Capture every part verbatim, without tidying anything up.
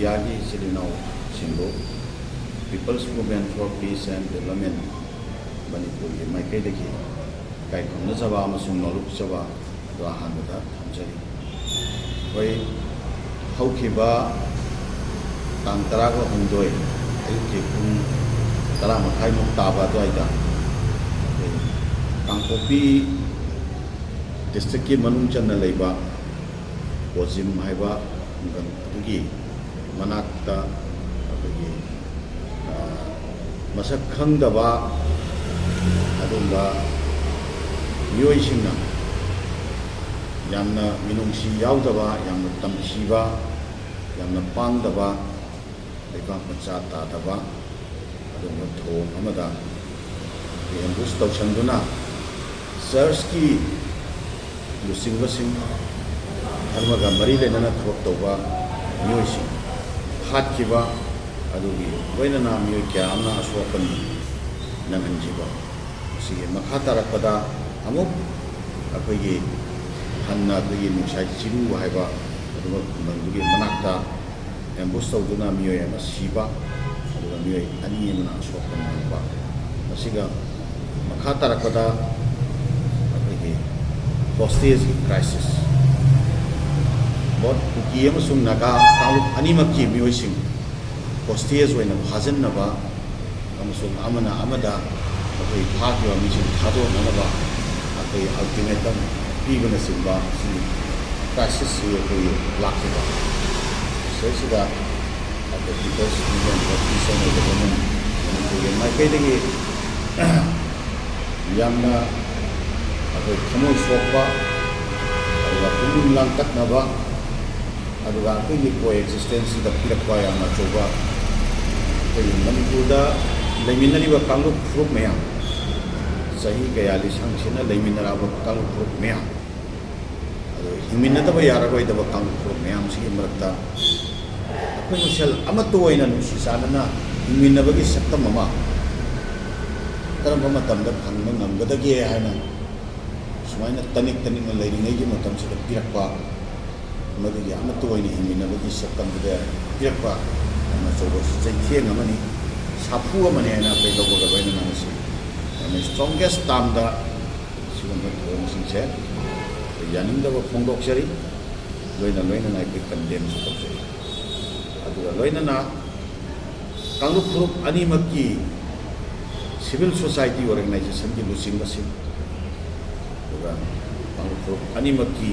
ꯏꯟꯗꯤꯌꯥꯒꯤ ꯏꯆꯤꯜ ꯏꯅꯥꯎꯁꯤꯡꯕꯨ People's Movement for Peace and Development ꯃꯅꯤꯄꯨꯔꯒꯤ ꯃꯥꯏꯀꯩꯗꯒꯤ ꯏꯀꯥꯏ ꯈꯨꯝꯅꯖꯕ ꯑꯃꯁꯨꯡ ꯅꯣꯂꯨꯛꯆꯕ ꯑꯗꯨ ꯑꯍꯥꯟꯕꯗ ꯊꯝꯖꯔꯤ꯫ ꯑꯩꯈꯣꯏ ꯍꯧꯈꯤꯕ ꯇꯥꯡ ꯇꯔꯥꯒ ꯍꯨꯝꯗꯣꯏ ꯑꯌꯨꯛꯀꯤ ꯄꯨꯡ ꯇꯔꯥ ꯃꯈꯥꯏꯃꯨꯛ ꯇꯥꯕ ꯑꯗꯨꯋꯥꯏꯗ ꯑꯩꯈꯣꯏ ꯀꯥꯡꯄꯣꯛꯄꯤ district ꯀꯤ ꯃꯅꯨꯡ ꯆꯟꯅ ꯂꯩꯕ ꯀꯣꯖꯤꯝ ꯍꯥꯏꯕ ꯈꯨꯡꯒꯪ ꯑꯗꯨꯒꯤ ꯃꯅꯥꯛꯇ ꯑꯩꯈꯣꯏꯒꯤ, ꯑ, ꯃꯁꯛ ꯈꯪꯗꯕ ꯑꯗꯨꯒꯨꯝꯕ ꯃꯤꯑꯣꯏꯁꯤꯡꯅ ꯌꯥꯝꯅ ꯃꯤꯅꯨꯡꯁꯤ ꯌꯥꯎꯗꯕ, ꯌꯥꯝꯅ ꯇꯝꯊꯤꯕ, ꯌꯥꯝꯅ ꯄꯥꯡꯗꯕ, ꯂꯩꯕꯥꯛ ꯃꯆꯥ ꯇꯥꯗꯕ ꯑꯗꯨꯒꯨꯝꯕ ꯊꯧꯑꯣꯡ ꯑꯃꯗ ambush ꯇꯧꯁꯟꯗꯨꯅ church ꯀꯤ ꯂꯨꯆꯤꯡꯕꯁꯤꯡ, ꯙꯔꯃꯒ ꯃꯔꯤ ꯂꯩꯅꯅ ꯊꯕꯛ ꯇꯧꯕ ꯃꯤꯑꯣꯏꯁꯤꯡ ꯍꯥꯠꯈꯤꯕ, ꯑꯗꯨꯒꯤ ꯂꯣꯏꯅꯅ ꯃꯤꯑꯣꯏ ꯀꯌꯥ ꯑꯃꯅ ꯑꯁꯣꯛ ꯑꯄꯟ ꯅꯪꯍꯟꯈꯤꯕ꯫ ꯃꯁꯤꯒꯤ ꯃꯈꯥ ꯇꯥꯔꯛꯄꯗ ꯑꯃꯨꯛ ꯑꯩꯈꯣꯏꯒꯤ ꯍꯟꯅ ꯑꯩꯈꯣꯏꯒꯤ ꯅꯨꯡꯁꯥꯏ ꯆꯤꯔꯨ ꯍꯥꯏꯕ ꯑꯗꯨꯒ ꯈꯨꯡꯒꯪꯗꯨꯒꯤ ꯃꯅꯥꯛꯇ ambush ꯇꯧꯗꯨꯅ ꯃꯤꯑꯣꯏ ꯑꯃ ꯁꯤꯕ, ꯑꯗꯨꯒ ꯃꯤꯑꯣꯏ ꯑꯅꯤ ꯑꯃꯅ ꯑꯁꯣꯛꯄ ꯅꯪꯕ꯫ ꯃꯁꯤꯒ ꯃꯈꯥ ꯇꯥꯔꯛꯄꯗ ꯑꯩꯈꯣꯏꯒꯤ hostage ꯀꯤ crisis, both ꯀꯨꯀꯤ ꯑꯃꯁꯨꯡ ꯅꯥꯒꯥ ꯀꯥꯡꯂꯨꯞ ꯑꯅꯤꯃꯛꯀꯤ ꯃꯤꯑꯣꯏꯁꯤꯡ hostage ꯑꯣꯏꯅ ꯐꯥꯖꯤꯟꯅꯕ ꯑꯃꯁꯨꯡ ꯑꯃꯅ ꯑꯃꯗ ꯑꯩꯈꯣꯏ ꯐꯥꯈꯤꯕ ꯃꯤꯁꯤꯡ ꯊꯥꯗꯣꯛꯅꯅꯕ ꯑꯩꯈꯣꯏ ultimatum ꯄꯤꯕꯅꯆꯤꯡꯕ ꯁꯤꯒꯤ crisis ꯁꯤ ꯑꯩꯈꯣꯏ ꯂꯥꯛꯈꯤꯕ꯫ ꯁꯤꯗꯩꯁꯤꯗ ꯑꯩꯈꯣꯏ People's Movement for Peace and Development ꯃꯅꯤꯄꯨꯔꯒꯤ ꯃꯥꯏꯀꯩꯗꯒꯤ ꯌꯥꯝꯅ ꯑꯩꯈꯣꯏ ꯊꯃꯣꯏ ꯁꯣꯛꯄ, ꯑꯗꯨꯒ ꯄꯨꯛꯅꯤꯡ ꯂꯥꯡꯇꯛꯅꯕ, ꯑꯗꯨꯒ ꯑꯩꯈꯣꯏꯒꯤ co-existence ꯁꯤꯗ ꯄꯤꯔꯛꯄ ꯌꯥꯝꯅ ꯑꯆꯧꯕ, ꯑꯩꯈꯣꯏꯒꯤ ꯃꯅꯤꯄꯨꯔꯗ ꯂꯩꯃꯤꯟꯅꯔꯤꯕ ꯀꯥꯡꯂꯨꯞ ꯐꯨꯔꯨꯞ ꯃꯌꯥꯝ, ꯆꯍꯤ ꯀꯌꯥ ꯂꯤꯁꯥꯡ ꯁꯤꯠꯅ ꯂꯩꯃꯤꯟꯅꯔꯛꯑꯕ ꯀꯥꯡꯂꯨꯞ ꯐꯨꯔꯨꯞ ꯃꯌꯥꯝ, ꯑꯗꯨ ꯍꯤꯡꯃꯤꯟꯅꯗꯕ ꯌꯥꯔꯔꯣꯏꯗꯕ ꯀꯥꯡꯂꯨꯞ ꯐꯨꯔꯨꯞ ꯃꯌꯥꯝꯁꯤꯒꯤ ꯃꯔꯛꯇ ꯑꯩꯈꯣꯏ ꯃꯁꯦꯜ ꯑꯃꯠꯇ ꯑꯣꯏꯅ ꯅꯨꯡꯁꯤ ꯆꯥꯟꯅꯅ ꯍꯤꯡꯃꯤꯟꯅꯕꯒꯤ ꯁꯛꯇꯝ ꯑꯃ ꯀꯔꯝꯕ ꯃꯇꯝꯗ ꯐꯪꯕ ꯉꯝꯒꯗꯒꯦ ꯍꯥꯏꯅ ꯁꯨꯃꯥꯏꯅ ꯇꯅꯤꯛ ꯇꯅꯤꯛꯅ ꯂꯩꯔꯤꯉꯩꯒꯤ ꯃꯇꯝꯁꯤꯗ ꯄꯤꯔꯛꯄ ꯃꯗꯨꯒꯤ ꯑꯃꯠꯇ ꯑꯣꯏꯅ ꯍꯤꯡꯃꯤꯟꯅꯕꯒꯤ ꯁꯛꯇꯝꯗꯨꯗ ꯄꯤꯔꯛꯄ ꯌꯥꯝꯅ ꯑꯆꯧꯕ ꯆꯩꯊꯦꯡ ꯑꯃꯅꯤ, ꯁꯥꯐꯨ ꯑꯃꯅꯤ ꯍꯥꯏꯅ ꯑꯩꯈꯣꯏ ꯂꯧꯕꯒ ꯂꯣꯏꯅꯅ ꯃꯁꯤ ꯌꯥꯝꯅ strongest termꯗ ꯁꯤꯒꯨꯝꯕ ꯊꯧꯑꯣꯡꯁꯤꯡꯁꯦ ꯑꯩꯈꯣꯏ ꯌꯥꯅꯤꯡꯗꯕ ꯐꯣꯡꯗꯣꯛꯆꯔꯤ, ꯂꯣꯏꯅ ꯂꯣꯏꯅꯅ ꯑꯩꯈꯣꯏ condemnꯁꯨ ꯇꯧꯖꯔꯤ꯫ ꯑꯗꯨꯒ ꯂꯣꯏꯅꯅ ꯀꯥꯡꯂꯨꯞ ꯐꯨꯔꯨꯞ ꯑꯅꯤꯃꯛꯀꯤ civil society organizationꯒꯤ ꯂꯨꯆꯤꯡꯕꯁꯤꯡ, ꯑꯗꯨꯒ ꯀꯥꯡꯂꯨꯞ ꯐꯨꯔꯨꯞ ꯑꯅꯤꯃꯛꯀꯤ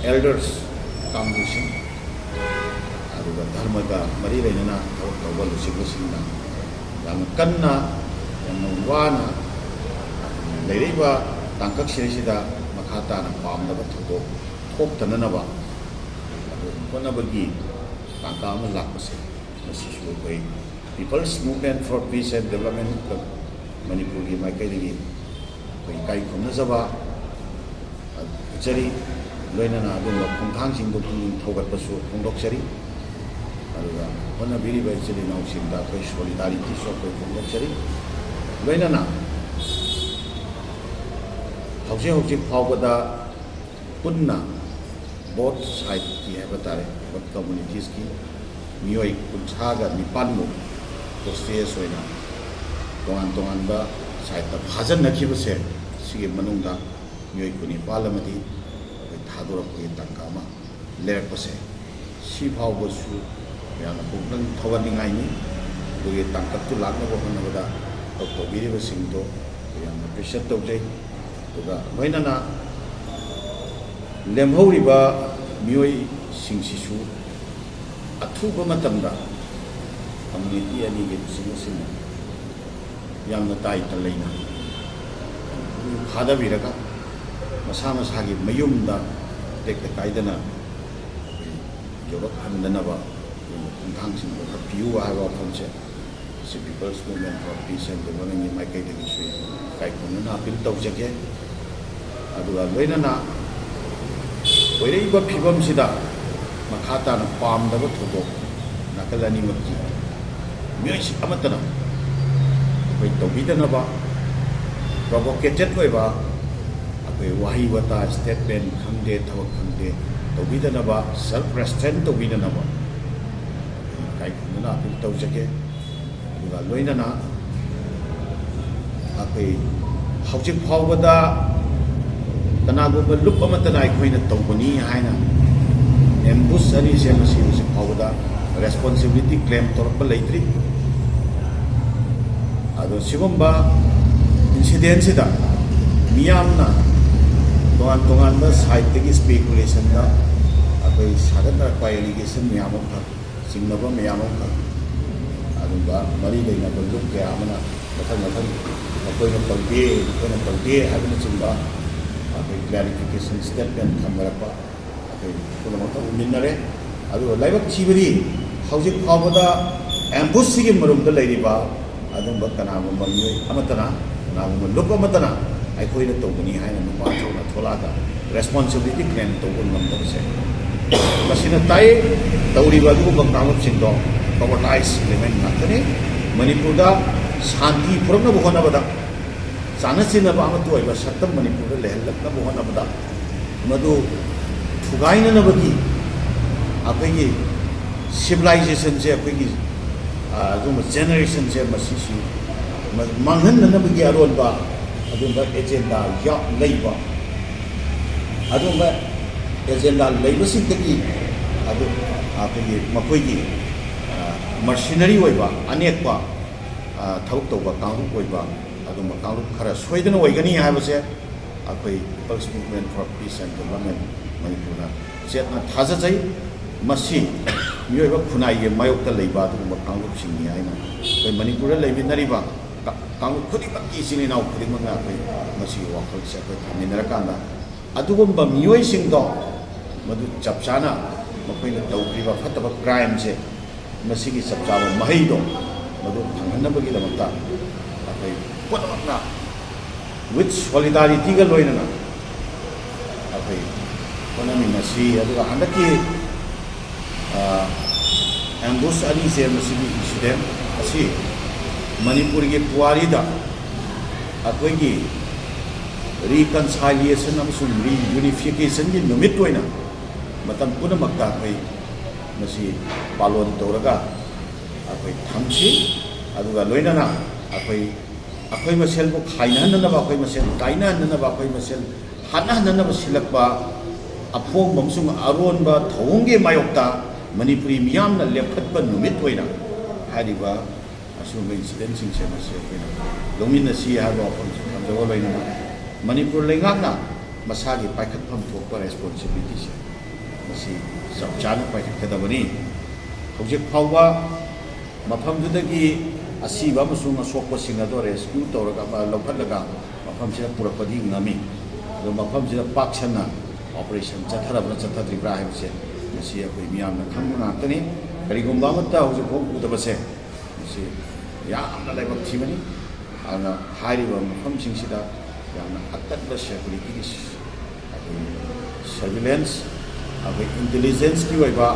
elders ꯀꯥꯡꯕꯨꯁꯤꯡ, ꯑꯗꯨꯒ ꯙꯔꯃꯒ ꯃꯔꯤ ꯂꯩꯅꯅ ꯊꯕꯛ ꯇꯧꯕ ꯂꯨꯆꯤꯡꯕꯁꯤꯡꯅ ꯌꯥꯝꯅ ꯀꯟꯅ, ꯌꯥꯝꯅ ꯋꯥꯅ ꯂꯩꯔꯛꯏꯕ ꯇꯥꯡꯀꯛꯁꯤꯗꯩꯁꯤꯗ ꯃꯈꯥ ꯇꯥꯅ ꯄꯥꯝꯗꯕ ꯊꯧꯗꯣꯛ ꯊꯣꯛꯇꯅꯅꯕ ꯑꯗꯨ ꯍꯣꯠꯅꯕꯒꯤ ꯇꯥꯡꯀꯛ ꯑꯃ ꯂꯥꯛꯄꯁꯦ, ꯃꯁꯤꯁꯨ ꯑꯩꯈꯣꯏ People's Movement for Peace and Development ꯃꯅꯤꯄꯨꯔꯒꯤ ꯃꯥꯏꯀꯩꯗꯒꯤ ꯑꯩꯈꯣꯏ ꯏꯀꯥꯏ ꯈꯨꯝꯅꯖꯕ ꯎꯠꯆꯔꯤ꯫ ꯂꯣꯏꯅꯅ ꯑꯗꯨꯒꯨꯝꯕ ꯈꯣꯡꯊꯥꯡꯁꯤꯡꯗꯨ ꯄꯨꯛꯅꯤꯡ ꯊꯧꯒꯠꯄꯁꯨ ꯐꯣꯡꯗꯣꯛꯆꯔꯤ꯫ ꯑꯗꯨꯒ ꯍꯣꯠꯅꯕꯤꯔꯤꯕ ꯏꯆꯤꯜ ꯏꯅꯥꯎꯁꯤꯡꯗ ꯑꯩꯈꯣꯏ solidarityꯁꯨ ꯑꯩꯈꯣꯏ ꯐꯣꯡꯗꯣꯛꯆꯔꯤ꯫ ꯂꯣꯏꯅꯅ ꯍꯧꯖꯤꯛ ꯍꯧꯖꯤꯛ ꯐꯥꯎꯕꯗ ꯄꯨꯟꯅ both sideꯀꯤ ꯍꯥꯏꯕ ꯇꯥꯔꯦ, both communitiesꯀꯤ ꯃꯤꯑꯣꯏ ꯀꯨꯟꯊ꯭ꯔꯥꯒ ꯅꯤꯄꯥꯟꯃꯨꯛ hostage ꯑꯣꯏꯅ ꯇꯣꯉꯥꯟ ꯇꯣꯉꯥꯟꯕ sideꯇ ꯐꯥꯖꯤꯟꯅꯈꯤꯕꯁꯦ, ꯁꯤꯒꯤ ꯃꯅꯨꯡꯗ ꯃꯤꯑꯣꯏ ꯀꯨꯟꯅꯤꯄꯥꯜ ꯑꯃꯗꯤ ꯑꯩꯈꯣꯏ ꯊꯥꯗꯣꯔꯛꯄꯒꯤ ꯇꯥꯟꯖꯥ ꯑꯃ ꯂꯩꯔꯛꯄꯁꯦ, ꯁꯤ ꯐꯥꯎꯕꯁꯨ ꯌꯥꯝꯅ ꯄꯨꯛꯅꯤꯡ ꯊꯧꯒꯠꯅꯤꯡꯉꯥꯏꯅꯤ꯫ ꯑꯗꯨꯒꯤ ꯇꯥꯡꯀꯛꯇꯨ ꯂꯥꯛꯅꯕ ꯍꯣꯠꯅꯕꯗ ꯊꯕꯛ ꯇꯧꯕꯤꯔꯤꯕꯁꯤꯡꯗꯣ ꯑꯩꯈꯣꯏ ꯌꯥꯝꯅ appreciate ꯇꯧꯖꯩ꯫ ꯑꯗꯨꯒ ꯂꯣꯏꯅꯅ ꯂꯦꯝꯍꯧꯔꯤꯕ ꯃꯤꯑꯣꯏꯁꯤꯡꯁꯤꯁꯨ ꯑꯊꯨꯕ ꯃꯇꯝꯗ community ꯑꯅꯤꯒꯤ ꯂꯨꯆꯤꯡꯕꯁꯤꯡꯅ ꯌꯥꯝꯅ ꯇꯥꯏꯇ ꯂꯩꯅ ꯊꯥꯗꯕꯤꯔꯒ ꯃꯁꯥ ꯃꯁꯥꯒꯤ ꯃꯌꯨꯝꯗ ꯇꯦꯛꯇ ꯀꯥꯏꯗꯅ ꯌꯧꯔꯛꯍꯟꯗꯅꯕ ꯈꯣꯡꯊꯥꯡꯁꯤꯡ ꯂꯧꯈꯠꯄꯤꯌꯨ ꯍꯥꯏꯕ ꯋꯥꯐꯝꯁꯦ ꯁꯤ People's Movement for Peace and Developmentꯀꯤ ꯃꯥꯏꯀꯩꯗꯒꯤꯁꯨ ꯏꯀꯥꯏ ꯈꯨꯝꯅꯅ appeal ꯇꯧꯖꯒꯦ꯫ ꯑꯗꯨꯒ ꯂꯣꯏꯅꯅ ꯑꯣꯏꯔꯛꯏꯕ ꯐꯤꯕꯝꯁꯤꯗ ꯃꯈꯥ ꯇꯥꯅ ꯄꯥꯝꯗꯕ ꯊꯧꯗꯣꯛ ꯅꯥꯀꯜ ꯑꯅꯤꯃꯛꯀꯤ ꯃꯤꯑꯣꯏꯁꯤꯡ ꯑꯃꯠꯇꯅ ꯑꯩꯈꯣꯏ ꯇꯧꯕꯤꯗꯅꯕ, provocated ꯑꯣꯏꯕ ꯑꯩꯈꯣꯏ ꯋꯥꯍꯩ ꯋꯥꯇꯥ, ꯁ꯭ꯇꯦꯠꯃꯦꯟ ꯈꯪꯗꯦ, ꯊꯕꯛ ꯈꯪꯗꯦ ꯇꯧꯕꯤꯗꯅꯕ, ꯁꯦꯜꯐ ꯔꯦꯁꯇ꯭ꯔꯦꯟ ꯇꯧꯕꯤꯗꯅꯕ ꯑꯩ ꯏꯀꯥꯏ ꯈꯨꯝꯅꯅ ꯑꯄꯤꯜ ꯇꯧꯖꯒꯦ꯫ ꯑꯗꯨꯒ ꯂꯣꯏꯅꯅ ꯑꯩꯈꯣꯏ ꯍꯧꯖꯤꯛ ꯐꯥꯎꯕꯗ ꯀꯅꯥꯒꯨꯝꯕ ꯂꯨꯞ ꯑꯃꯠꯇꯅ ꯑꯩꯈꯣꯏꯅ ꯇꯧꯕꯅꯤ ꯍꯥꯏꯅ ꯑꯦꯝꯕꯨꯁ ꯑꯅꯤꯁꯦ ꯃꯁꯤ ꯍꯧꯖꯤꯛ ꯐꯥꯎꯕꯗ ꯔꯦꯁꯄꯣꯟꯁꯤꯕꯤꯂꯤꯇꯤ ꯀ꯭ꯂꯦꯝ ꯇꯧꯔꯛꯄ ꯂꯩꯇ꯭ꯔꯤ꯫ ꯑꯗꯣ ꯁꯤꯒꯨꯝꯕ ꯏꯟꯁꯤꯗꯦꯟꯁꯤꯗ ꯃꯤꯌꯥꯝꯅ ꯇꯣꯉꯥꯟ ꯇꯣꯉꯥꯟꯕ ꯁꯥꯏꯠꯇꯒꯤ ꯁ꯭ꯄꯦꯀꯨꯂꯦꯁꯟꯗ ꯑꯩꯈꯣꯏ ꯁꯥꯒꯠꯅꯔꯛꯄ ꯑꯦꯂꯤꯒꯦꯁꯟ ꯃꯌꯥꯝ ꯑꯃꯈꯛ, ꯆꯤꯡꯅꯕ ꯃꯌꯥꯝ ꯑꯃꯈꯛ, ꯑꯗꯨꯒ ꯃꯔꯤ ꯂꯩꯅꯕ ꯂꯨꯞ ꯀꯌꯥ ꯑꯃꯅ ꯃꯊꯪ ꯃꯊꯪ ꯃꯈꯣꯏꯅ ꯇꯧꯗꯦ, ꯃꯈꯣꯏꯅ ꯇꯧꯗꯦ ꯍꯥꯏꯕꯅꯆꯤꯡꯕ ꯑꯩꯈꯣꯏ ꯀ꯭ꯂꯦꯔꯤꯐꯤꯀꯦꯁꯟ ꯁ꯭ꯇꯦꯠꯃꯦꯟ ꯊꯝꯅꯔꯛꯄ ꯑꯩꯈꯣꯏ ꯄꯨꯝꯅꯃꯛꯇ ꯎꯃꯤꯟꯅꯔꯦ꯫ ꯑꯗꯨꯒ ꯂꯥꯏꯕꯛ ꯊꯤꯕꯗꯤ ꯍꯧꯖꯤꯛ ꯐꯥꯎꯕꯗ ꯑꯦꯝꯕꯨꯁꯁꯤꯒꯤ ꯃꯔꯨꯝꯗ ꯂꯩꯔꯤꯕ ꯑꯗꯨꯝꯕ ꯀꯅꯥꯒꯨꯝꯕ ꯃꯤꯑꯣꯏ ꯑꯃꯠꯇꯅ, ꯀꯅꯥꯒꯨꯝꯕ ꯂꯨꯞ ꯑꯃꯠꯇꯅ ꯑꯩꯈꯣꯏꯅ ꯇꯧꯕꯅꯤ ꯍꯥꯏꯅ ꯅꯨꯄꯥ ꯊꯣꯛꯅ ꯊꯣꯛꯂꯛꯑꯒ ꯔꯦꯁꯄꯣꯟꯁꯤꯕꯤꯂꯤꯇꯤ ꯀ꯭ꯂꯦꯝ ꯇꯧꯕ ꯉꯝꯗꯕꯁꯦ ꯃꯁꯤꯅ ꯇꯥꯛꯏ꯫ ꯇꯧꯔꯤꯕ ꯑꯗꯨꯒꯨꯝꯕ ꯀꯥꯡꯂꯨꯞꯁꯤꯡꯗꯣ ꯀꯣꯕꯔꯇꯥꯏꯖ ꯏꯂꯤꯃꯦꯟ ꯉꯥꯛꯇꯅꯤ꯫ ꯃꯅꯤꯄꯨꯔꯗ ꯁꯥꯟꯇꯤ ꯄꯨꯔꯛꯅꯕ ꯍꯣꯠꯅꯕꯗ, ꯆꯥꯟꯅ ꯆꯤꯟꯅꯕ ꯑꯃꯠꯇ ꯑꯣꯏꯕ ꯁꯛꯇꯝ ꯃꯅꯤꯄꯨꯔꯗ ꯂꯩꯍꯜꯂꯛꯅꯕ ꯍꯣꯠꯅꯕꯗ ꯃꯗꯨ ꯊꯨꯒꯥꯏꯅꯅꯕꯒꯤ ꯑꯩꯈꯣꯏꯒꯤ ꯁꯤꯚꯤꯂꯥꯏꯖꯦꯁꯟꯁꯦ, ꯑꯩꯈꯣꯏꯒꯤ ꯑꯗꯨꯒꯨꯝꯕ ꯖꯦꯅꯦꯔꯦꯁꯟꯁꯦ ꯃꯁꯤꯁꯤ ꯃꯥꯡꯍꯟꯅꯅꯕꯒꯤ ꯑꯔꯣꯟꯕ ꯑꯗꯨꯒꯨꯝꯕ ꯑꯦꯖꯦꯟꯗꯥ ꯂꯩꯕ, ꯑꯗꯨꯒꯨꯝꯕ ꯑꯦꯖꯦꯟꯗꯥ ꯂꯩꯕꯁꯤꯡꯗꯒꯤ ꯑꯗꯨ ꯑꯩꯈꯣꯏꯒꯤ ꯃꯈꯣꯏꯒꯤ ꯃꯔꯁꯤꯅꯔꯤ ꯑꯣꯏꯕ, ꯑꯅꯦꯛꯄ ꯊꯕꯛ ꯇꯧꯕ ꯀꯥꯡꯂꯨꯞ ꯑꯣꯏꯕ ꯑꯗꯨꯒꯨꯝꯕ ꯀꯥꯡꯂꯨꯞ ꯈꯔ ꯁꯣꯏꯗꯅ ꯑꯣꯏꯒꯅꯤ ꯍꯥꯏꯕꯁꯦ ꯑꯩꯈꯣꯏ People's Movement for Peace and Development ꯃꯅꯤꯄꯨꯔꯅ ꯆꯦꯠꯅ ꯊꯥꯖꯖꯩ꯫ ꯃꯁꯤ ꯃꯤꯑꯣꯏꯕ ꯈꯨꯟꯅꯥꯏꯒꯤ ꯃꯥꯌꯣꯛꯇ ꯂꯩꯕ ꯑꯗꯨꯒꯨꯝꯕ ꯀꯥꯡꯂꯨꯞꯁꯤꯡꯅꯤ ꯍꯥꯏꯅ ꯑꯩꯈꯣꯏ ꯃꯅꯤꯄꯨꯔꯗ ꯂꯩꯃꯤꯟꯅꯔꯤꯕ ꯀꯥꯡꯂꯨꯞ ꯈꯨꯗꯤꯡꯃꯛꯀꯤ ꯏꯆꯤꯜ ꯏꯅꯥꯎ ꯈꯨꯗꯤꯡꯃꯛꯅ ꯑꯩꯈꯣꯏ ꯃꯁꯤꯒꯤ ꯋꯥꯈꯜꯁꯦ ꯑꯩꯈꯣꯏ ꯊꯝꯃꯤꯟꯅꯔꯀꯥꯟꯗ ꯑꯗꯨꯒꯨꯝꯕ ꯃꯤꯑꯣꯏꯁꯤꯡꯗꯣ ꯃꯗꯨ ꯆꯞ ꯆꯥꯅ ꯃꯈꯣꯏꯅ ꯇꯧꯈ꯭ꯔꯤꯕ ꯐꯠꯇꯕ ꯀ꯭ꯔꯥꯏꯝꯁꯦ ꯃꯁꯤꯒꯤ ꯆꯞ ꯆꯥꯕ ꯃꯍꯩꯗꯣ ꯃꯗꯨ ꯐꯪꯍꯟꯅꯕꯒꯤꯗꯃꯛꯇ ꯑꯩꯈꯣꯏ ꯄꯨꯝꯅꯃꯛꯅ with solidarity ꯒ ꯂꯣꯏꯅꯅ ꯑꯩꯈꯣꯏ ꯍꯣꯠꯅꯃꯤꯟꯅꯁꯤ꯫ ꯑꯗꯨꯒ ꯍꯟꯗꯛꯀꯤ ꯑꯦꯝꯕꯨꯁ ꯑꯅꯤꯁꯦ ꯃꯁꯤꯒꯤ ꯏꯟꯁꯤꯗꯦꯟ ꯑꯁꯤ ꯃꯅꯤꯄꯨꯔꯒꯤ ꯄꯨꯋꯥꯔꯤꯗ ꯑꯩꯈꯣꯏꯒꯤ ꯔꯤꯀꯟꯁꯥꯏꯂꯤꯌꯦꯁꯟ ꯑꯃꯁꯨꯡ ꯔꯤꯌꯨꯅꯤꯐꯤꯀꯦꯁꯟꯒꯤ ꯅꯨꯃꯤꯠ ꯑꯣꯏꯅ ꯃꯇꯝ ꯄꯨꯝꯅꯃꯛꯇ ꯑꯩꯈꯣꯏ ꯃꯁꯤ ꯄꯥꯂꯣꯟ ꯇꯧꯔꯒ ꯑꯩꯈꯣꯏ ꯊꯝꯁꯤ꯫ ꯑꯗꯨꯒ ꯂꯣꯏꯅꯅ ꯑꯩꯈꯣꯏ, ꯑꯩꯈꯣꯏ ꯃꯁꯦꯜꯕꯨ ꯈꯥꯏꯅꯍꯟꯅꯅꯕ, ꯑꯩꯈꯣꯏ ꯃꯁꯦꯜ ꯀꯥꯏꯅꯍꯟꯅꯅꯕ, ꯑꯩꯈꯣꯏ ꯃꯁꯦꯜ ꯍꯥꯠꯅꯍꯟꯅꯅꯕ ꯁꯤꯜꯂꯛꯄ ꯑꯐꯣꯡꯕ ꯑꯃꯁꯨꯡ ꯑꯔꯣꯟꯕ ꯊꯧꯑꯣꯡꯒꯤ ꯃꯥꯌꯣꯛꯇ ꯃꯅꯤꯄꯨꯔꯤ ꯃꯤꯌꯥꯝꯅ ꯂꯦꯞꯈꯠꯄ ꯅꯨꯃꯤꯠ ꯑꯣꯏꯅ ꯍꯥꯏꯔꯤꯕ ꯑꯁꯤꯒꯨꯝꯕ ꯏꯟꯁꯤꯗꯦꯟꯁꯤꯡꯁꯦ ꯃꯁꯤ ꯑꯩꯈꯣꯏꯅ ꯂꯧꯃꯤꯟꯅꯁꯤ ꯍꯥꯏꯕ ꯋꯥꯐꯝꯁꯦ ꯊꯝꯖꯕ ꯂꯣꯏꯅꯅ, ꯃꯅꯤꯄꯨꯔ ꯂꯩꯉꯥꯛꯅ ꯃꯁꯥꯒꯤ ꯄꯥꯏꯈꯠꯐꯝ ꯊꯣꯛꯄ ꯔꯦꯁꯄꯣꯟꯁꯤꯕꯤꯂꯤꯇꯤꯁꯦ ꯃꯁꯤ ꯆꯞ ꯆꯥꯅ ꯄꯥꯏꯈꯠꯀꯗꯕꯅꯤ꯫ ꯍꯧꯖꯤꯛ ꯐꯥꯎꯕ ꯃꯐꯝꯗꯨꯗꯒꯤ ꯑꯁꯤꯕ ꯑꯃꯁꯨꯡ ꯑꯁꯣꯛꯄꯁꯤꯡ ꯑꯗꯨ ꯔꯦꯁꯀ꯭ꯌꯨ ꯇꯧꯔꯒ ꯑꯃ ꯂꯧꯈꯠꯂꯒ ꯃꯐꯝꯁꯤꯗ ꯄꯨꯔꯛꯄꯗꯤ ꯉꯝꯃꯤ꯫ ꯑꯗꯣ ꯃꯐꯝꯁꯤꯗ ꯄꯥꯛ ꯁꯟꯅ ꯑꯣꯄꯔꯦꯁꯟ ꯆꯠꯊꯔꯕ꯭ꯔꯥ ꯆꯠꯊꯗ꯭ꯔꯤꯕ꯭ꯔꯥ ꯍꯥꯏꯕꯁꯦ ꯃꯁꯤ ꯑꯩꯈꯣꯏ ꯃꯤꯌꯥꯝꯅ ꯈꯪꯕ ꯉꯥꯛꯇꯅꯤ꯫ ꯀꯔꯤꯒꯨꯝꯕ ꯑꯃꯠꯇ ꯍꯧꯖꯤꯛ ꯐꯥꯎ ꯎꯗꯕꯁꯦ ꯃꯁꯤ ꯌꯥꯝꯅ ꯂꯥꯏꯕꯛ ꯊꯤꯕꯅꯤ꯫ ꯑꯗꯨꯅ ꯍꯥꯏꯔꯤꯕ ꯃꯐꯝꯁꯤꯡꯁꯤꯗ ꯌꯥꯝꯅ ꯑꯀꯟꯕ ꯁꯦꯀ꯭ꯌꯨꯔꯤꯇꯤꯒꯤ ꯑꯩꯈꯣꯏ ꯁꯔꯚꯤꯂꯦꯟꯁ, ꯑꯩꯈꯣꯏ ꯏꯟꯇꯦꯂꯤꯖꯦꯟꯁꯀꯤ ꯑꯣꯏꯕ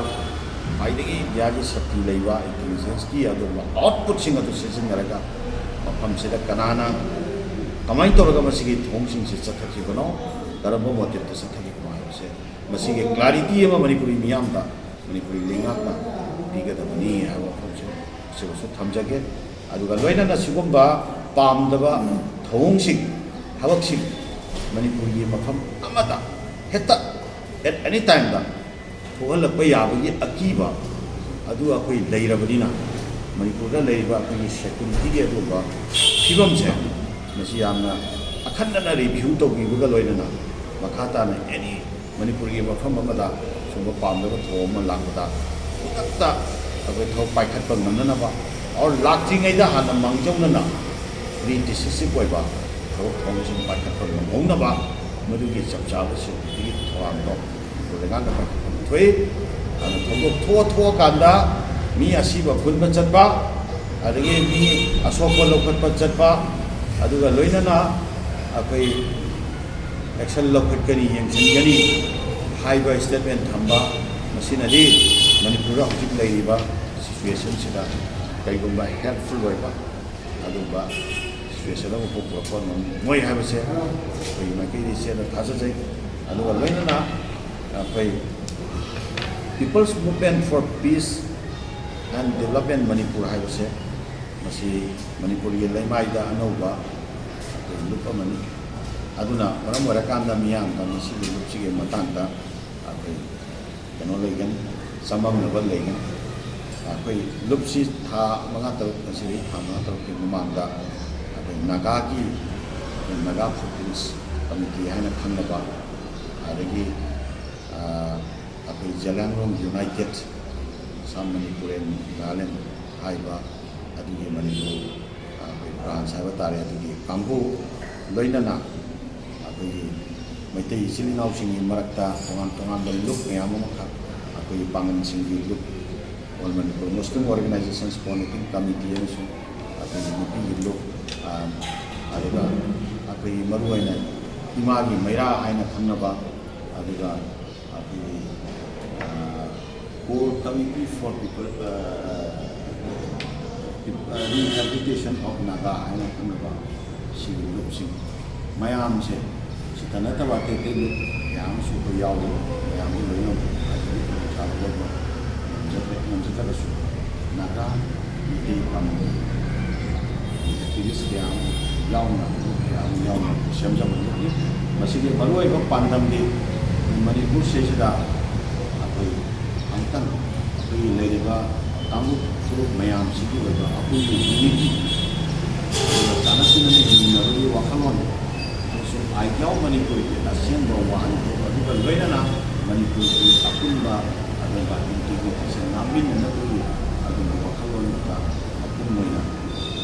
ꯈ꯭ꯋꯥꯏꯗꯒꯤ ꯏꯟꯗꯤꯌꯥꯒꯤ ꯁꯛꯇꯤ ꯂꯩꯕ ꯏꯟꯇꯦꯂꯤꯖꯦꯟꯁꯀꯤ ꯑꯗꯨꯒꯨꯝꯕ ꯑꯥꯎꯠꯄꯨꯠꯁꯤꯡ ꯑꯗꯨ ꯁꯤꯖꯤꯟꯅꯔꯒ ꯃꯐꯝꯁꯤꯗ ꯀꯅꯥꯅ ꯀꯃꯥꯏꯅ ꯇꯧꯔꯒ ꯃꯁꯤꯒꯤ ꯊꯧꯑꯣꯡꯁꯤꯡꯁꯤ ꯆꯠꯊꯈꯤꯕꯅꯣ, ꯀꯔꯝꯕ ꯃꯣꯇꯤꯞꯇ ꯆꯠꯊꯈꯤꯕꯅꯣ ꯍꯥꯏꯕꯁꯦ ꯃꯁꯤꯒꯤ ꯀ꯭ꯂꯥꯔꯤꯇꯤ ꯑꯃ ꯃꯅꯤꯄꯨꯔꯤ ꯃꯤꯌꯥꯝꯗ ꯃꯅꯤꯄꯨꯔꯤ ꯂꯩꯉꯥꯛꯅ ꯄꯤꯒꯗꯕꯅꯤ ꯍꯥꯏꯕ ꯋꯥꯐꯝꯁꯦ ꯑꯁꯤꯃꯁꯨ ꯊꯝꯖꯒꯦ꯫ ꯑꯗꯨꯒ ꯂꯣꯏꯅꯅ ꯁꯤꯒꯨꯝꯕ ꯄꯥꯝꯗꯕ ꯊꯧꯑꯣꯡꯁꯤꯡ, ꯊꯕꯛꯁꯤꯡ ꯃꯅꯤꯄꯨꯔꯒꯤ ꯃꯐꯝ ꯑꯃꯗ ꯍꯦꯛꯇ at any time ꯗ ꯊꯣꯛꯍꯜꯂꯛꯄ ꯌꯥꯕꯒꯤ ꯑꯀꯤꯕ ꯑꯗꯨ ꯑꯩꯈꯣꯏ ꯂꯩꯔꯕꯅꯤꯅ, ꯃꯅꯤꯄꯨꯔꯗ ꯂꯩꯔꯤꯕ ꯑꯩꯈꯣꯏꯒꯤ ꯁꯦꯀ꯭ꯌꯨꯔꯤꯇꯤꯒꯤ ꯑꯗꯨꯒꯨꯝꯕ ꯐꯤꯕꯝꯁꯦ ꯃꯁꯤ ꯌꯥꯝꯅ ꯑꯈꯟꯅꯅ ꯔꯤꯚ꯭ꯌꯨ ꯇꯧꯕꯤꯕꯒ ꯂꯣꯏꯅꯅ ꯃꯈꯥ ꯇꯥꯅ ꯑꯦꯅꯤ ꯃꯅꯤꯄꯨꯔꯒꯤ ꯃꯐꯝ ꯑꯃꯗ ꯁꯨꯝꯕ ꯄꯥꯝꯗꯕ ꯊꯧꯑꯣꯡ ꯑꯃ ꯂꯥꯛꯄꯗ ꯈꯨꯗꯛꯇ ꯑꯩꯈꯣꯏ ꯊꯕꯛ ꯄꯥꯏꯈꯠꯄ ꯉꯝꯅꯅꯕ, ꯑꯣꯔ ꯂꯥꯛꯇ꯭ꯔꯤꯉꯩꯗ ꯍꯥꯟꯅ ꯃꯥꯡꯖꯧꯅꯅ ꯄ꯭ꯔꯤ ꯗꯤꯁꯤꯁꯤꯞ ꯑꯣꯏꯕ ꯊꯕꯛ ꯊꯧꯑꯣꯡꯁꯤꯡ ꯄꯥꯏꯈꯠꯄ ꯉꯝꯍꯧꯅꯕ ꯃꯗꯨꯒꯤ ꯆꯞ ꯆꯥꯕ ꯁꯦꯀ꯭ꯌꯨꯔꯤꯇꯤꯒꯤ ꯊꯧꯔꯥꯡꯗꯣ ꯃꯅꯤꯄꯨꯔ ꯂꯩꯉꯥꯛꯅ ꯄꯥꯏꯈꯠꯐꯝ ꯊꯣꯛꯏ꯫ ꯑꯗꯨꯅ ꯊꯧꯗꯣꯛ ꯊꯣꯛꯑ ꯊꯣꯛꯑꯀꯥꯟꯗ ꯃꯤ ꯑꯁꯤꯕ ꯄꯨꯟꯕ ꯆꯠꯄ, ꯑꯗꯒꯤ ꯃꯤ ꯑꯁꯣꯛꯄ ꯂꯧꯈꯠꯄ ꯆꯠꯄ, ꯑꯗꯨꯒ ꯂꯣꯏꯅꯅ ꯑꯩꯈꯣꯏ ꯑꯦꯛꯁꯟ ꯂꯧꯈꯠꯀꯅꯤ, ꯌꯦꯡꯁꯤꯟꯒꯅꯤ ꯍꯥꯏꯕ ꯁ꯭ꯇꯦꯠꯃꯦꯟ ꯊꯝꯕ, ꯃꯁꯤꯅꯗꯤ ꯃꯅꯤꯄꯨꯔꯗ ꯍꯧꯖꯤꯛ ꯂꯩꯔꯤꯕ ꯁꯤꯆꯨꯋꯦꯁꯟꯁꯤꯗ ꯀꯔꯤꯒꯨꯝꯕ ꯍꯦꯜꯞꯐꯨꯜ ꯑꯣꯏꯕ ꯑꯗꯨꯒꯨꯝꯕ ꯄꯦꯁꯦꯟ ꯑꯃꯐꯥꯎ ꯄꯨꯔꯛꯄ ꯉꯝꯃꯣꯏ ꯍꯥꯏꯕꯁꯦ ꯑꯩꯈꯣꯏ ꯃꯥꯏꯀꯩꯗꯒꯤ ꯏꯆꯦꯗ ꯊꯥꯖꯖꯩ꯫ ꯑꯗꯨꯒ ꯂꯣꯏꯅꯅ ꯑꯩꯈꯣꯏ People's Movement for Peace and Development Manipur ꯍꯥꯏꯕꯁꯦ ꯃꯁꯤ ꯃꯅꯤꯄꯨꯔꯒꯤ ꯂꯩꯃꯥꯏꯗ ꯑꯅꯧꯕ ꯑꯩꯈꯣꯏ ꯂꯨꯞ ꯑꯃꯅꯤ꯫ ꯑꯗꯨꯅ ꯃꯔꯝ ꯑꯣꯏꯔꯀꯥꯟꯗ ꯃꯤꯌꯥꯝꯗ ꯃꯁꯤꯒꯤ ꯂꯨꯞꯁꯤꯒꯤ ꯃꯇꯥꯡꯗ ꯑꯩꯈꯣꯏ ꯀꯩꯅꯣ ꯂꯩꯒꯅꯤ, ꯆꯃꯝꯅꯕ ꯂꯩꯒꯅꯤ꯫ ꯑꯩꯈꯣꯏ ꯂꯨꯞꯁꯤ ꯊꯥ ꯃꯉꯥ ꯇꯔꯨꯛ, ꯉꯁꯤꯗꯒꯤ ꯊꯥ ꯃꯉꯥ ꯇꯔꯨꯛꯀꯤ ꯃꯃꯥꯡꯗ ꯑꯩꯈꯣꯏ ꯅꯥꯒꯥꯒꯤ, ꯑꯩꯈꯣꯏ ꯅꯥꯒꯥ ꯐꯨꯠꯄ꯭ꯔꯤꯟꯁ ꯀꯃꯤꯇꯤ ꯍꯥꯏꯅ ꯈꯪꯅꯕ, ꯑꯗꯒꯤ ꯑꯩꯈꯣꯏ ꯖꯦꯂꯤꯌꯥꯡꯔꯣꯡ ꯌꯨꯅꯥꯏꯇꯦꯠ, ꯑꯁꯥꯝ, ꯃꯅꯤꯄꯨꯔ and ꯅꯥꯒꯥꯂꯦꯟ ꯍꯥꯏꯕ ꯑꯗꯨꯒꯤ ꯃꯅꯤꯄꯨꯔ ꯑꯩꯈꯣꯏ ꯕ꯭ꯔꯥꯟꯁ ꯍꯥꯏꯕ ꯇꯥꯔꯦ, ꯑꯗꯨꯒꯤ ꯀꯥꯡꯕꯨ ꯂꯣꯏꯅꯅ ꯑꯩꯈꯣꯏꯒꯤ ꯃꯩꯇꯩ ꯏꯆꯤꯜ ꯏꯅꯥꯎꯁꯤꯡꯒꯤ ꯃꯔꯛꯇ ꯇꯣꯉꯥꯟ ꯇꯣꯉꯥꯟꯕ ꯂꯨꯞ ꯃꯌꯥꯝ ꯑꯃꯈꯛ, ꯑꯩꯈꯣꯏꯒꯤ ꯄꯥꯡꯒꯜꯁꯤꯡꯒꯤ ꯂꯨꯞ, All Manipur Muslim Organizations Coordinating Committee ꯑꯃꯁꯨꯡ ꯑꯩꯈꯣꯏꯒꯤ ꯅꯨꯄꯤꯒꯤ ꯂꯨꯞ, ꯑꯗꯨꯒ ꯑꯩꯈꯣꯏꯒꯤ ꯃꯔꯨꯑꯣꯏꯅ ꯏꯃꯥꯒꯤ ꯃꯩꯔꯥ ꯍꯥꯏꯅ ꯈꯪꯅꯕ, ꯑꯗꯨꯒ ꯑꯩꯈꯣꯏꯒꯤ Core Committee for People, Rehabilitation of Naga ꯍꯥꯏꯅ ꯈꯪꯅꯕ ꯁꯤꯒꯤ ꯂꯨꯞꯁꯤꯡ ꯃꯌꯥꯝꯁꯦ, ꯁꯤꯇ ꯅꯠꯇꯕ ꯑꯇꯩ ꯑꯇꯩ ꯂꯨꯞ ꯀꯌꯥ ꯑꯃꯁꯨ ꯑꯩꯈꯣꯏ ꯌꯥꯎꯔꯤ꯫ ꯃꯌꯥꯝꯗꯤ ꯂꯣꯏꯅ ꯍꯥꯏꯕꯗꯤ ꯈꯨꯗꯣꯡꯆꯥꯕ ꯂꯧꯕ ꯉꯝꯖꯗ꯭ꯔꯦ꯫ ꯉꯝꯖꯗ꯭ꯔꯒꯁꯨ ꯅꯥꯒꯥ ꯃꯩꯇꯩ ꯄꯥꯝꯕꯤ ꯑꯦꯛꯇꯤꯚꯤꯁ ꯀꯌꯥ ꯑꯃ ꯌꯥꯎꯅ, ꯀꯌꯥ ꯑꯃ ꯌꯥꯎꯅ ꯁꯦꯝꯖꯕ ꯂꯨꯞꯅꯤ꯫ ꯃꯁꯤꯒꯤ ꯃꯔꯨꯑꯣꯏꯕ ꯄꯥꯟꯗꯝꯗꯤ ꯃꯅꯤꯄꯨꯔ ꯁꯤꯗꯩꯁꯤꯗ ꯑꯩꯈꯣꯏ ꯑꯃꯨꯛꯇꯪ ꯑꯩꯈꯣꯏꯒꯤ ꯂꯩꯔꯤꯕ ꯀꯥꯡꯂꯨꯞ ꯐꯨꯔꯨꯞ ꯃꯌꯥꯝꯁꯤꯒꯤ ꯑꯣꯏꯕ ꯑꯄꯨꯟꯕ ꯌꯨꯅꯤꯇꯤ, ꯑꯗꯨꯒ ꯆꯥꯟꯅ ꯆꯤꯟꯅꯅ ꯍꯤꯡꯃꯤꯟꯅꯕꯒꯤ ꯋꯥꯈꯜꯂꯣꯟ ꯑꯃꯁꯨꯡ ꯑꯥꯏꯗꯤꯌꯥ ꯑꯣꯐ ꯃꯅꯤꯄꯨꯔꯒꯤ ꯑꯁꯦꯡꯕ ꯋꯥꯍꯟꯊꯣꯛ ꯑꯗꯨꯒ ꯂꯣꯏꯅꯅ ꯃꯅꯤꯄꯨꯔꯒꯤ ꯑꯄꯨꯟꯕ ꯑꯗꯨꯒ ꯏꯟꯇꯤꯒ꯭ꯔꯤꯇꯤꯁꯦ ꯉꯥꯛꯃꯤꯟꯅꯅꯕꯒꯤ ꯑꯗꯨꯒꯨꯝꯕ ꯋꯥꯈꯜꯂꯣꯟꯗꯨꯗ ꯃꯄꯨꯡ ꯑꯣꯏꯅ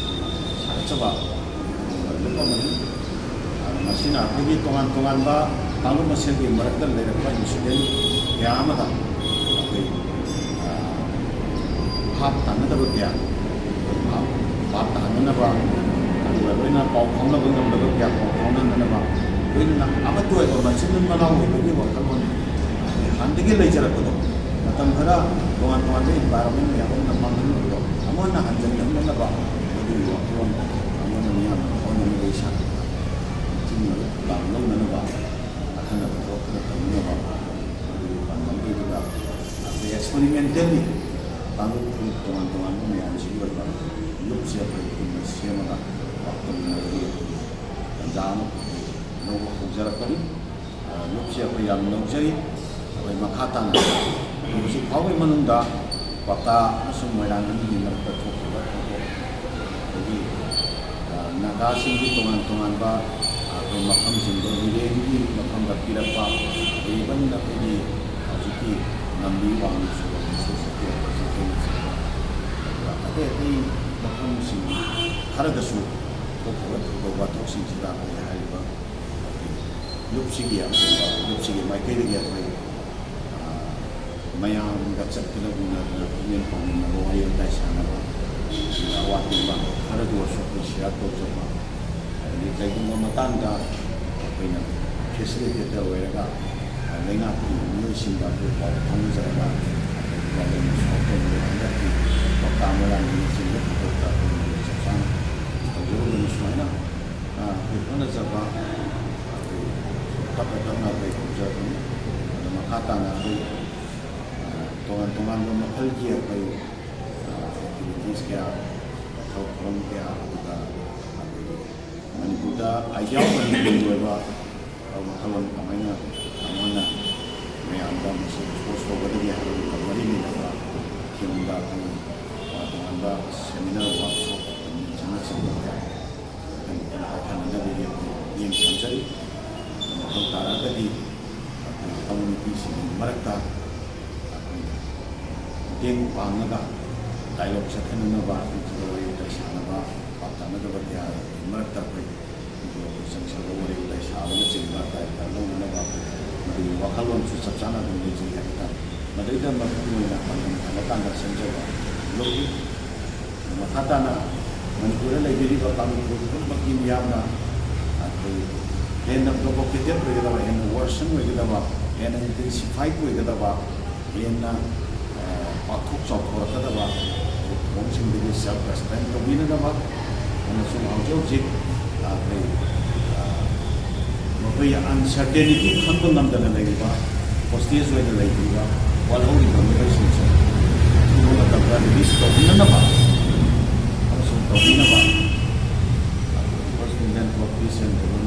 ꯁꯥꯒꯠꯆꯕ ꯂꯨꯞ ꯑꯃꯅꯤ꯫ ꯑꯗꯨꯅ ꯃꯁꯤꯅ ꯑꯩꯈꯣꯏꯒꯤ ꯇꯣꯉꯥꯟ ꯇꯣꯉꯥꯟꯕ ꯀꯥꯡꯂꯨꯞ ꯃꯁꯦꯜꯒꯤ ꯃꯔꯛꯇ ꯂꯩꯔꯛꯄ ꯏꯟꯁꯤꯗꯦꯟ ꯀꯌꯥ ꯑꯃꯗ ꯑꯩꯈꯣꯏ, ꯑ, ꯚꯥꯞ ꯇꯥꯅꯗꯕ ꯀꯌꯥ, ꯚꯥꯞ, ꯚꯥꯞ ꯇꯥꯅꯅꯕ, ꯑꯗꯨꯒ ꯂꯣꯏꯅ ꯄꯥꯎ ꯐꯥꯎꯅꯕ ꯉꯝꯗꯕ ꯀꯌꯥ ꯄꯥꯎ ꯐꯥꯎꯅꯅꯅꯕ, ꯂꯣꯏꯅꯅ ꯑꯃꯠꯇ ꯑꯣꯏꯕ ꯃꯆꯤꯟ ꯃꯅꯥꯎ ꯑꯣꯏꯕꯒꯤ ꯋꯥꯈꯜꯂꯣꯟ ꯍꯥꯟꯅꯗꯒꯤ ꯂꯩꯖꯔꯛꯄꯗꯣ, ꯃꯇꯝ ꯈꯔ ꯇꯣꯉꯥꯟ ꯇꯣꯉꯥꯟꯕ ꯏꯟꯚꯥꯏꯔꯣꯟꯃꯦꯟ ꯃꯌꯥꯝ ꯑꯃꯅ ꯃꯥꯡꯍꯟꯕꯗꯣ ꯑꯃꯨꯛ ꯍꯟꯅ ꯍꯟꯖꯤꯟꯅꯅꯕ ꯑꯗꯨꯒꯤ ꯋꯥꯈꯜꯂꯣꯟ ꯑꯃꯅ ꯃꯤꯌꯥꯝꯅ ꯐꯥꯎꯅꯅꯕ ꯏꯁꯥ ꯏꯊꯤꯟ ꯃꯔꯨꯞ ꯂꯥꯡ ꯂꯧꯅꯅꯕ ꯑꯈꯟꯅꯕ ꯊꯕꯛ ꯈꯔ ꯇꯧꯅꯅꯕ ꯃꯗꯨꯒꯤ ꯄꯥꯟꯗꯝ ꯑꯣꯏꯗꯨꯅ ꯑꯩꯈꯣꯏ ꯑꯦꯛꯁꯄꯔꯤꯃꯦꯟꯇꯦꯜꯂꯤ ꯀꯥꯡꯂꯨꯞ ꯐꯨꯔꯨꯞ ꯇꯣꯉꯥꯟ ꯇꯣꯉꯥꯟꯕ ꯃꯌꯥꯝꯁꯤꯒꯤ ꯑꯣꯏꯕ ꯂꯨꯞꯁꯦ ꯑꯩꯈꯣꯏ ꯄꯨꯟꯅ ꯁꯦꯝꯃꯒ ꯋꯥꯛ ꯇꯧꯃꯤꯟꯅꯕꯒꯤ ꯇꯥꯟꯖꯥ ꯑꯃ ꯑꯩꯈꯣꯏ ꯂꯧꯕ ꯍꯧꯖꯔꯛꯄꯅꯤ꯫ ꯂꯨꯞꯁꯦ ꯑꯩꯈꯣꯏ ꯌꯥꯝ ꯂꯧꯖꯩ꯫ ꯑꯩꯈꯣꯏ ꯃꯈꯥ ꯇꯥꯅ ꯍꯧꯖꯤꯛ ꯐꯥꯎꯕꯒꯤ ꯃꯅꯨꯡꯗ ꯀ꯭ꯋꯥꯛꯇꯥ ꯑꯃꯁꯨꯡ ꯃꯣꯏꯔꯥꯡ ꯑꯅꯤꯒꯤ ꯃꯔꯛꯇ ꯊꯣꯛꯈꯤꯕ ꯊꯧꯗꯣꯛ ꯑꯗꯒꯤ ꯅꯥꯒꯥꯁꯤꯡꯒꯤ ꯇꯣꯉꯥꯟ ꯇꯣꯉꯥꯟꯕ ꯑꯩꯈꯣꯏ ꯃꯐꯝꯁꯤꯡꯗ ꯃꯤꯔꯦꯝꯒꯤ ꯃꯐꯝꯗ ꯄꯤꯔꯛꯄ, even ꯑꯩꯈꯣꯏꯒꯤ ꯍꯧꯖꯤꯛꯀꯤ ꯂꯝꯕꯤ ꯋꯥꯡꯃ ꯁꯣꯔꯣꯛ ꯁꯣꯔꯣꯛꯇ ꯄꯤꯔꯛꯄꯁꯤꯡ ꯑꯗꯨꯒ ꯑꯇꯩ ꯑꯇꯩ ꯃꯐꯝꯁꯤꯡ ꯈꯔꯗꯁꯨ ꯊꯣꯛꯈꯤꯕ ꯊꯧꯗꯣꯛ ꯋꯥꯊꯣꯛꯁꯤꯡꯁꯤꯗ ꯑꯩꯈꯣꯏ ꯍꯥꯏꯔꯤꯕ ꯂꯨꯞꯁꯤꯒꯤ ꯑꯄꯨꯟꯕ ꯂꯨꯞꯁꯤꯒꯤ ꯃꯥꯏꯀꯩꯗꯒꯤ ꯑꯩꯈꯣꯏ ꯃꯌꯥꯝꯒ ꯆꯠꯇꯅ ꯎꯅꯗꯅ ꯄꯨꯛꯅꯤꯡ ꯄꯥꯎꯃꯤꯟꯅꯕ, ꯋꯥꯔꯤ ꯋꯥꯇꯥꯏ ꯁꯥꯟꯅꯕ, ꯑꯋꯥꯠꯄ ꯈꯔꯗ ꯑꯣꯏꯔꯁꯨ ꯑꯩꯈꯣꯏ ꯁꯤꯌꯥꯔ ꯇꯧꯖꯕ, ꯑꯗꯒꯤ ꯀꯩꯒꯨꯝꯕ ꯃꯇꯥꯡꯗ ꯑꯩꯈꯣꯏꯅ ꯐꯦꯁꯤꯂꯤꯇꯦꯇꯔ ꯑꯣꯏꯔꯒ ꯂꯩꯉꯥꯛꯀꯤ ꯃꯤꯑꯣꯏꯁꯤꯡꯒ ꯑꯩꯈꯣꯏ ꯄꯥꯎ ꯐꯥꯎꯅꯖꯔꯒ ꯑꯩꯈꯣꯏ ꯄ꯭ꯔꯣꯕ꯭ꯂꯦꯝ ꯁꯣꯜꯕ ꯇꯧꯅꯕ ꯍꯟꯗꯛꯀꯤ ꯄꯇꯥ ꯃꯣꯏꯔꯥꯡꯒꯤꯅꯆꯤꯡꯕ ꯊꯧꯗꯣꯛꯇ ꯑꯩꯈꯣꯏ ꯆꯞ ꯆꯥꯅ ꯇꯧꯖꯔꯨꯕꯅꯤ꯫ ꯁꯨꯃꯥꯏꯅ ꯑꯩꯈꯣꯏ ꯍꯣꯠꯅꯖꯕ ꯑꯩꯈꯣꯏ ꯇꯞꯅ ꯇꯞꯅ ꯑꯩꯈꯣꯏ ꯍꯧꯖꯔꯛꯄꯅꯤ꯫ ꯑꯗꯣ ꯃꯈꯥ ꯇꯥꯅ ꯑꯩꯈꯣꯏ ꯇꯣꯉꯥꯟ ꯇꯣꯉꯥꯟꯕ ꯃꯈꯜꯒꯤ ꯑꯩꯈꯣꯏ ꯑꯦꯛꯇꯤꯚꯤꯇꯤꯁ ꯀꯌꯥ, ꯊꯕꯛ ꯊꯧꯔꯝ ꯀꯌꯥ, ꯑꯗꯨꯒ ꯑꯩꯈꯣꯏꯒꯤ ꯃꯅꯤꯄꯨꯔꯗ ꯑꯥꯏꯗꯤꯌꯥ ꯑꯣꯏꯅ ꯑꯣꯏꯕ ꯋꯥꯈꯜꯂꯣꯟ ꯀꯃꯥꯏꯅ ꯀꯃꯥꯏꯅ ꯃꯌꯥꯝꯗ ꯃꯁꯤ ꯑꯦꯛꯁꯄꯣꯖ ꯇꯧꯒꯗꯒꯦ ꯍꯥꯏꯕꯗꯨꯒ ꯃꯔꯤ ꯂꯩꯅꯕ ꯊꯤꯝꯗ ꯑꯩꯈꯣꯏ ꯇꯣꯉꯥꯟ ꯇꯣꯉꯥꯟꯕ ꯁꯦꯃꯤꯅꯥꯔ, ꯋꯥꯔꯛꯁꯣꯞ, ꯀꯟꯚꯦꯟꯁꯟꯅꯆꯤꯡꯕ ꯀꯌꯥ ꯄꯥꯏꯈꯠꯅꯅꯕꯒꯤ ꯑꯩꯈꯣꯏ ꯃꯤꯠꯌꯦꯡ ꯊꯝꯖꯔꯤ꯫ ꯃꯊꯧ ꯇꯥꯔꯒꯗꯤ ꯑꯩꯈꯣꯏ ꯀꯝꯃꯨꯅꯤꯇꯤꯁꯤꯡꯒꯤ ꯃꯔꯛꯇ ꯑꯩꯈꯣꯏ ꯃꯇꯦꯡ ꯄꯥꯡꯉꯒ ꯗꯥꯏꯂꯣꯒ ꯆꯠꯊꯅꯅꯕ, ꯅꯠꯇ꯭ꯔꯒ ꯋꯥꯔꯤ ꯋꯥꯇꯥꯏ ꯁꯥꯟꯅꯕ, ꯄꯥꯎ ꯇꯥꯅꯗꯕ ꯀꯌꯥꯒꯤ ꯃꯔꯛꯇ ꯑꯩꯈꯣꯏ ꯆꯪꯁꯤꯜꯂꯒ ꯋꯥꯔꯤ ꯋꯥꯇꯥꯏ ꯁꯥꯕꯅꯆꯤꯡꯕ ꯗꯥꯏꯂꯣꯒ ꯂꯧꯅꯅꯕ ꯃꯗꯨꯒꯤ ꯋꯥꯈꯜꯂꯣꯟꯁꯨ ꯆꯞ ꯆꯥꯅ ꯑꯗꯨꯝ ꯂꯩꯖꯩ ꯍꯥꯏꯕ ꯇꯥꯔꯦ꯫ ꯃꯗꯩꯗ ꯃꯄꯨꯡ ꯑꯣꯏꯅ ꯄꯥꯟꯗꯝ ꯊꯝꯕ ꯀꯥꯟꯗ ꯁꯦꯝꯖꯕ ꯂꯧꯏ꯫ ꯃꯈꯥ ꯇꯥꯅ ꯃꯅꯤꯄꯨꯔꯗ ꯂꯩꯕꯤꯔꯤꯕ ꯀꯥꯡꯂꯨꯞ ꯐꯨꯔꯨꯞ ꯄꯨꯝꯅꯃꯛꯀꯤ ꯃꯤꯌꯥꯝꯅ ꯑꯩꯈꯣꯏ ꯍꯦꯟꯅ ꯄ꯭ꯔꯣꯚꯣꯀꯦꯇꯤꯚ ꯑꯣꯏꯒꯗꯕ, ꯍꯦꯟꯅ ꯋꯥꯔꯁꯟ ꯑꯣꯏꯒꯗꯕ, ꯍꯦꯟꯅ ꯏꯟꯇꯦꯟꯁꯤꯐꯥꯏꯠ ꯑꯣꯏꯒꯗꯕ, ꯍꯦꯟꯅ, ꯑ, ꯄꯥꯛꯊꯣꯛ ꯆꯥꯎꯊꯣꯔꯛꯀꯗꯕ ꯊꯧꯑꯣꯡꯁꯤꯡꯗꯒꯤ ꯁꯦꯜꯐ ꯔꯦꯁꯇ꯭ꯔꯦꯟ ꯇꯧꯕꯤꯅꯅꯕ, ꯑꯃꯁꯨꯡ ꯍꯧꯖꯤꯛ ꯍꯧꯖꯤꯛ ꯑꯩꯈꯣꯏ ꯃꯈꯣꯏꯒꯤ ꯑꯟꯁꯔꯇꯦꯅꯤꯇꯤ ꯈꯪꯕ ꯉꯝꯗꯅ ꯂꯩꯔꯤꯕ, ꯍꯣꯁꯇꯦꯖ ꯑꯣꯏꯅ ꯂꯩꯔꯤꯕ, ꯋꯥꯠꯍꯧꯔꯤꯕ ꯃꯤꯑꯣꯏꯁꯤꯡꯁꯦ ꯑꯊꯨꯕ ꯃꯇꯝꯗ ꯔꯤꯂꯤꯁ ꯇꯧꯕꯤꯅꯅꯕ ꯑꯃꯁꯨꯡ ꯇꯧꯕꯤꯅꯕ First Indian Court Peace and Development